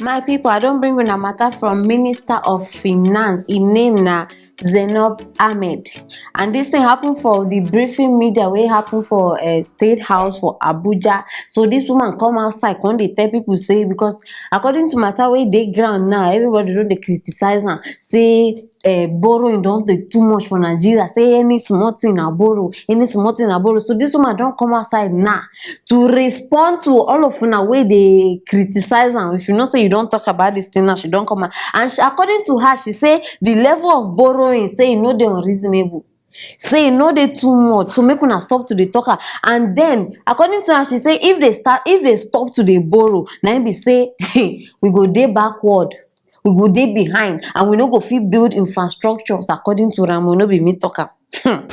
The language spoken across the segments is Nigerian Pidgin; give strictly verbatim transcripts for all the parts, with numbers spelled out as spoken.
My people, I don't bring una matter from Minister of Finance. Im name na Zainab Ahmed. And this thing happened for the briefing media wey happen for uh, State House for Abuja. So this woman come outside, come dey tell people say, because according to matter wey dey ground now, everybody don dey criticize am, say uh, borrowing don dey too much for Nigeria. Say any small thing na borrow, any small thing na borrow. So this woman don come outside now to respond to all of una wey dey criticize am. If you know say you don talk about this thing now, she don come out. And she, according to her, she say the level of borrowing, say e no dey unreasonable. Say e no dey too much, so make una stop to dey talk am. And then, according to her, she say if they start, if they stop to dey borrow, na im be say we go dey backward, we go dey behind, and we no go fit build infrastructures according to am o, no be me talk am.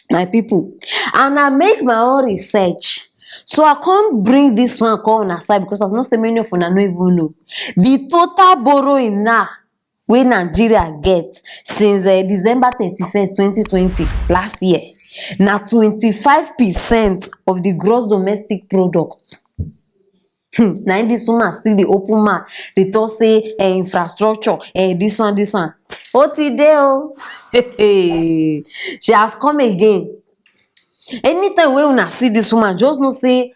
My people, and I make my own research. So I come bring this one come una side because I know say many of una no even know. The total borrowing now wey Nigeria get since uh, December thirty-first, twenty twenty, last year, na twenty-five percent of the gross domestic product. Hmm, na im this woman still dey open mouth, dey talk say eh, infrastructure, eh, this one, this one. Ó ti dé o. She has come again. Anytime wey una see this woman, just know say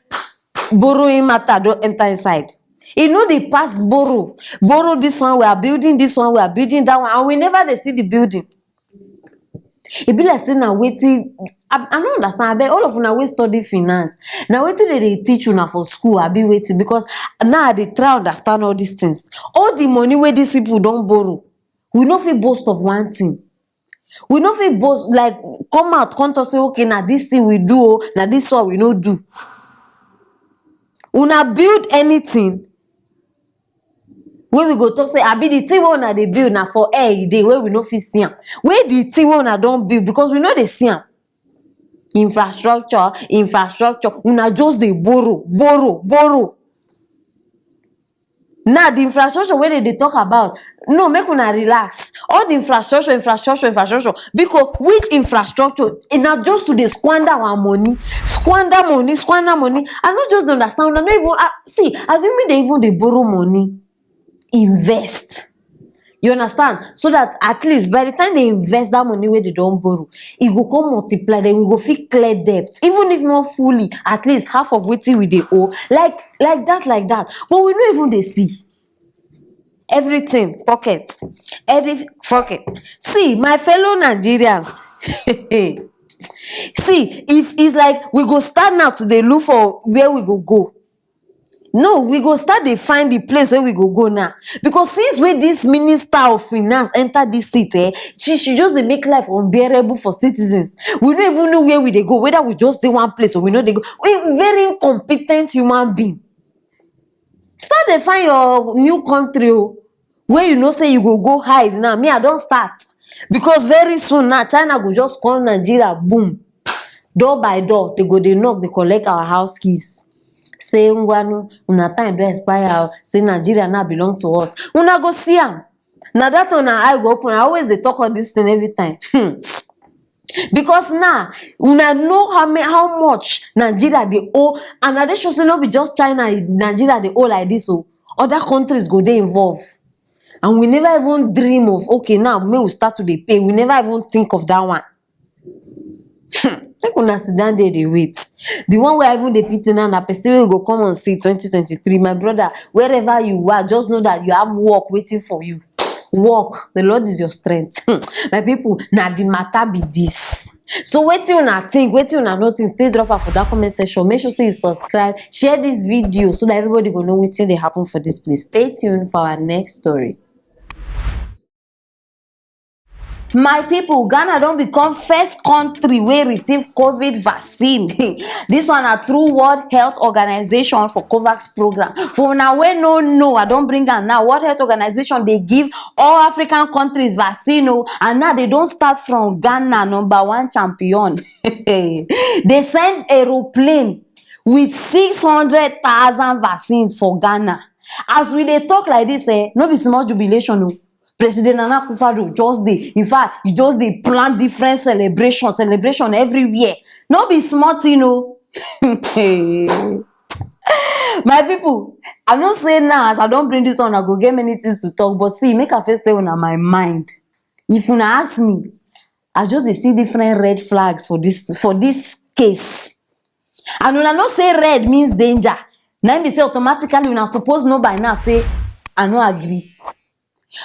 borrowing matter don enter inside. E no dey pass borrow. Borrow this one, we are building this one, we are building that one, and we never dey see the building. E be like say na wetin I, I no understand. Abeg, all of una wey study finance, na wetin dem dey teach una for school, abi wetin? Because now I dey try understand all these things. All the money wey these people don borrow, we no fit boast of one thing. We no fit boast, like, come out come talk say, okay, na this thing we do o, na this one we no do. Una build anything wey we go talk say, abi the thing wey una dey build na for air e dey, wey we no fit see am? Wey the thing wey una don build, because we no dey see am. Infrastructure, infrastructure, una just dey borrow, borrow, borrow. Now the infrastructure wey dem dey talk about, no, make una relax. All the infrastructure, infrastructure, infrastructure, because which infrastructure? E na just to dey squander our money, squander money, squander money. I no just dey understand. Una no even ah, see, assuming dem even dey borrow money, invest. You understand? So that at least by the time dem invest that money wey dem don borrow, e go come multiply, then we go fit clear debt, even if not fully, at least half of wetin we dey owe. Like, like that, like that. But we no even dey see. Everything pocket, every pocket. See, my fellow Nigerians, see, if it's like we go start now to dey look for where we go go. No, we go start dey find the place wey we go go now, because since wey this minister of finance enter this seat, eh, she she just dey make life unbearable for citizens. We no even know where we dey go, whether we just dey one place or we no dey go. We very incompetent human being. Start dey find your new country o, where you know say you go go hide now. Me, I don start, because very soon now China go just come Nigeria, boom, door by door. They go dey knock, dey collect our house keys, say, ngwanu, una time don expire o, say Nigeria now belong to us. Una go see am. Na that one na eye go open. I always dey talk all this thing every time. Hmm. Because now una know how many, how much Nigeria dey owe, and I dey sure say no be just China Nigeria dey owe like this o. Other countries go dey involved, and we never even dream of, okay, now make we start to dey pay. We never even think of that one. Hmm. Make una sit down there dey wait. The one wey I even dey pity now na person wey go come on see twenty twenty-three. My brother, wherever you are, just know that you have work waiting for you. Work, the Lord is your strength. Hmm. My people, na the matter be this. So wetin una think, wetin una no think, still drop am for that comment section. Make sure say you subscribe, share this video so that everybody go know wetin dey happen for this place. Stay tuned for our next story. My people, Ghana don become first country wey receive COVID vaccine. This one na through World Health Organization for COVAX program. For una wey no know, I don bring am now. World Health Organization dey give all African countries vaccine o, and now they don start from Ghana, number one champion. They send aeroplane with six hundred thousand vaccines for Ghana. As we dey talk like this, eh, no be small jubilation o. President Nana Akufo-Addo just dey, in fact, he just dey plan different celebration, celebration everywhere. No be small thing o. My people, I know say now as I don bring this on, I go get many things to talk, but see, make I first tell una my mind. If una ask me, I just dey see different red flags for this, for this case. And una know say red means danger. Na im be say automatically una suppose know by now say I no agree.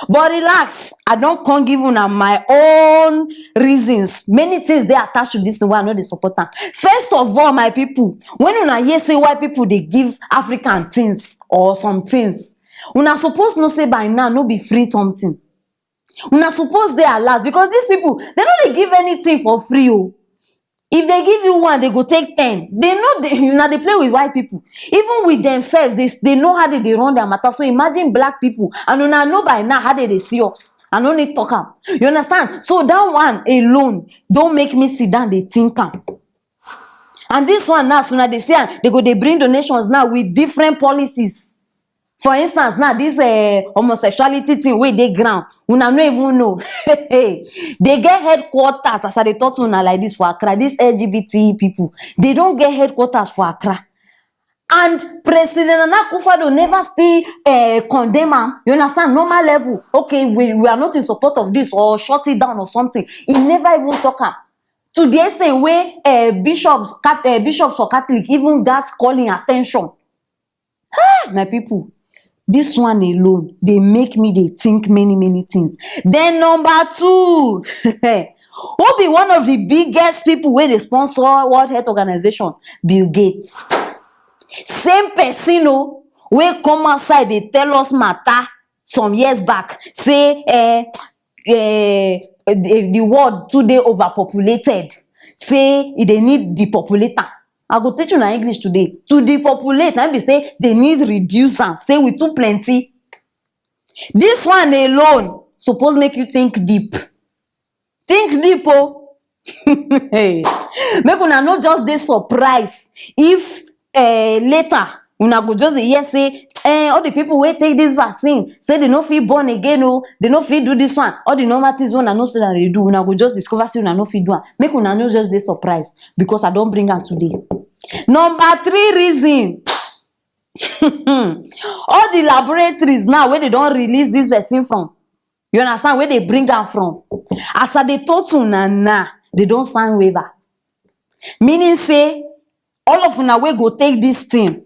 But relax, I don come give una my own reasons. Many things dey attached to this thing wey I no dey support am. First of all, my people, when una hear say white people dey give African things or some things, una suppose know say by now no be free something. Una suppose dey alert, because these people, they no dey give anything for free o. If they give you one, they go take ten. They know they, una dey play with white people. Even with themselves, they, they know how they dey run their matter. So imagine black people, and una know by now how they dey see us. I no need talk am. You understand? So that one alone don make me sit down dey think am. And this one now, as una dey see am, they go dey bring donations now with different policies. For instance, now this uh, homosexuality thing wey dey ground, una no even know. They get headquarters, as I dey talk to una like this, for Accra. These L G B T people, they don get headquarters for Accra. And President Nana Akufo-Addo never still uh, condemn am. You understand? Normal level. Okay, we, we are not in support of this or shut it down or something. He never even talk am. To the extent wey uh, bishops, Cat- uh, bishops for Catholic even gas calling attention. Ah, my people, this one alone dey make me dey think many many things. Then number two, who be one of the biggest people wey dey sponsor World Health Organization? Bill Gates. Same person o, wey come outside dey tell us matter some years back, say eh, eh, the the world too dey overpopulated, say e dey need depopulate am. I go teach una English today. To depopulate, na be say they need reduce am, say we too plenty. This one alone suppose make you think deep. Think deep o. Make una no just dey surprise if uh, later una go just dey hear say eh, all the people wey take this vaccine say they no fit born again o, they no fit do this one, all the normal things wey una know say una dey do, una go just discover say una no fit do am. Make una no just dey surprise, because I don bring am today. Number three reason, all the laboratories now wey they don release this vaccine from, you understand, where they bring am from, as I dey talk to una now, they don sign waiver. Meaning say all of una wey go take this thing,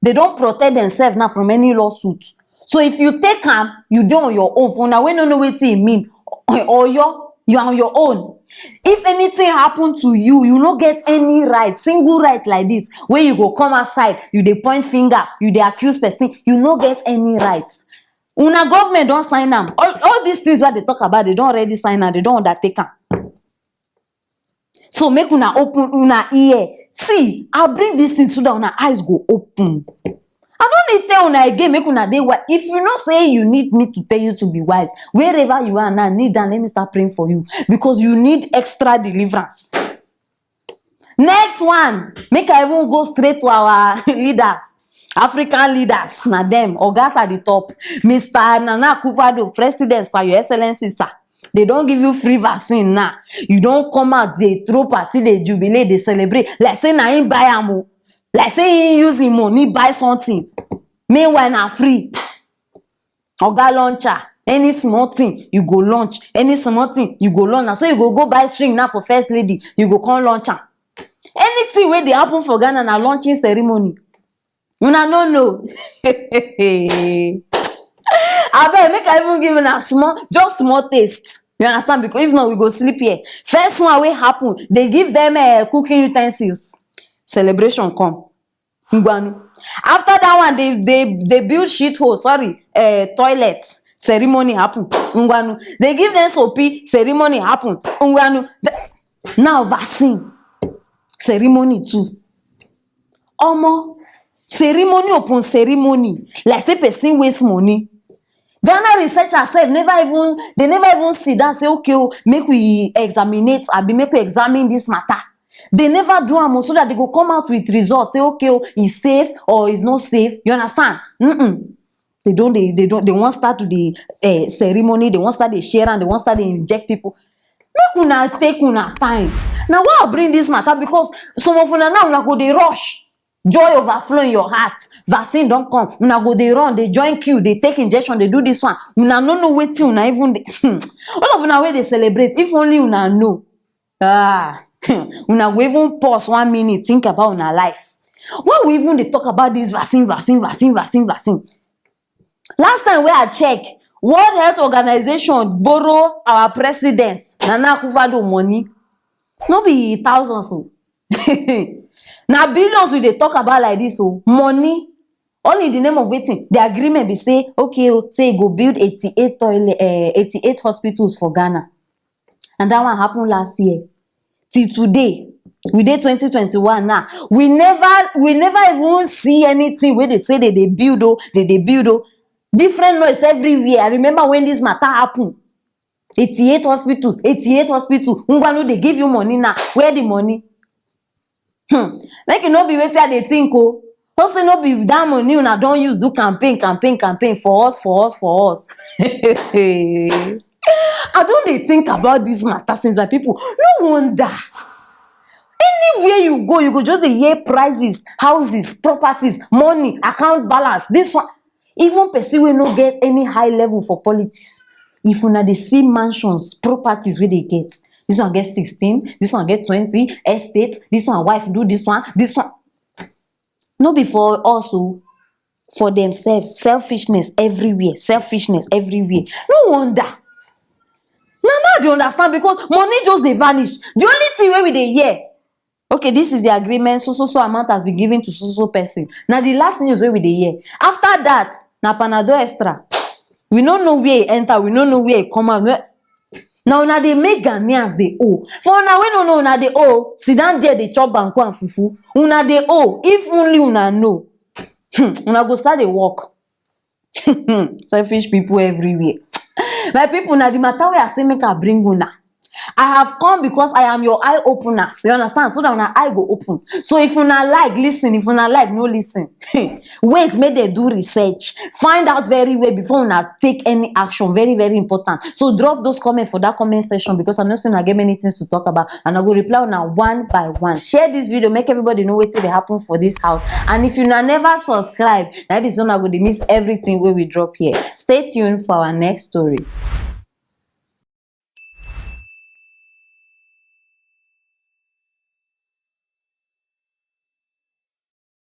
they don protect themselves now from any lawsuit. So if you take am, you dey on your own. For una wey no know wetin e mean, oyo, you are on your own. If anything happen to you, you no get any right, single right like this, wey you go come outside, you dey point fingers, you dey accuse person, you no get any right. Una government don sign am. All, all these things wey I dey talk about, they don already sign am, they don undertake am. So make una open una ear. See, I bring this thing so that una eyes go open. I no need tell una again, make una dey wise. If you know say you need me to tell you to be wise, wherever you are now, kneel down, let me start praying for you, because you need extra deliverance. Next one, make I even go straight to our leaders, African leaders, na them, ogas at the top, Mister Nana Akufo-Addo, President, sir, Your Excellency, sir. They don give you free vaccine now. You don come out, dey throw party, dey jubilate, dey celebrate. Like say na him buy am o. Like say he use him money buy something. Meanwhile, na free. Oga launcher, any small thing, you go launch. Any small thing, you go launch. Na so you go go buy string now for first lady, you go come launch am. Anything wey dey happen for Ghana na launching ceremony. Una no know. Abeg, make I even give una small, just small taste. You understand? Because if not, we go sleep here. First one wey happen, they give them uh, cooking utensils. Celebration come. Ngwanu. After that one, they they they build shit hole. Sorry, uh, toilet. Ceremony happen. Ngwanu. They give them soapy. Ceremony happen. Ngwanu. The- now vaccine. Ceremony too. Omo, ceremony upon ceremony, like say person waste money. Ghana researchers sef never even, they never even sit down say, okay o, make we examinate, abi make we examine this matter. They never do am o, so that they go come out with results, say, okay o, e safe or e no safe. You understand? Mm-mm. They don dey, they don, they wan start to dey uh, ceremony, they wan start dey share am, they wan start dey inject people. Make una take una time. Na why I bring this matter, because some of una now, una go dey rush. Joy overflow in your heart. Vaccine don come. Una go dey run, dey join queue, dey take injection, dey do this one. Una no know wetin una even dey. All of una wey dey celebrate, if only una know. Ah, una go even pause one minute, think about una life. Why we even dey talk about this vaccine, vaccine, vaccine, vaccine, vaccine? Last time wey I check, World Health Organization borrow our president, Nana Akufo-Addo, money. No be thousands o. Na billions we dey talk about like this o. Money. All in the name of wetin? The agreement be say, okay o, say e go build eighty-eight toilet, eh, eighty-eight hospitals for Ghana. And that one happen last year. Till today, we dey twenty twenty-one now. We never, we never even see anything wey dey say they dey build o, they dey build o. Different noise everywhere. I remember when this matter happen. Eighty-eight hospitals, eighty-eight hospitals. Ngwa, no dey give you money now. Where the money? Hmm. Make e no be wetin I dey think o. Hope say no be that money una don use do campaign, campaign, campaign for us, for us, for us. I don dey think about this matter since, my people. No wonder. Anywhere you go, you go just dey hear prices, houses, properties, money, account balance. This one, even person wey no get any high level for politics, if una dey see mansions, properties wey dey get, this one get sixteen, this one get twenty, estate, this one wife do this one, this one. No be for us o, for themselves, selfishness everywhere, selfishness everywhere. No wonder. Na now I dey understand, because money just dey vanish. The only thing wey we dey hear, okay, this is the agreement, so, so, so amount has been given to so, so person. Na the last news wey we dey hear. After that, na Panadol Extra. We no know where e enter, we no know where e come out. No, na una dey make Ghanaians dey owe. For una wey no know, una dey owe. Sit down there, dey chop banku and fufu. Una dey owe. If only una know. Hmm, una go start dey work. Selfish people everywhere. My people, na the matter wey I say make I bring una. I have come because I am your eye opener. So you understand? So that una eye go open. So if una like, listen. If una like, no listen. Wait, make they do research. Find out very well before una take any action. Very, very important. So drop those comments for that comment section, because I know say una get many things to talk about. And I go reply una one by one. Share this video, make everybody know wetin dey happen for this house. And if una never subscribe, na be so una go dey miss everything wey we drop here. Stay tuned for our next story.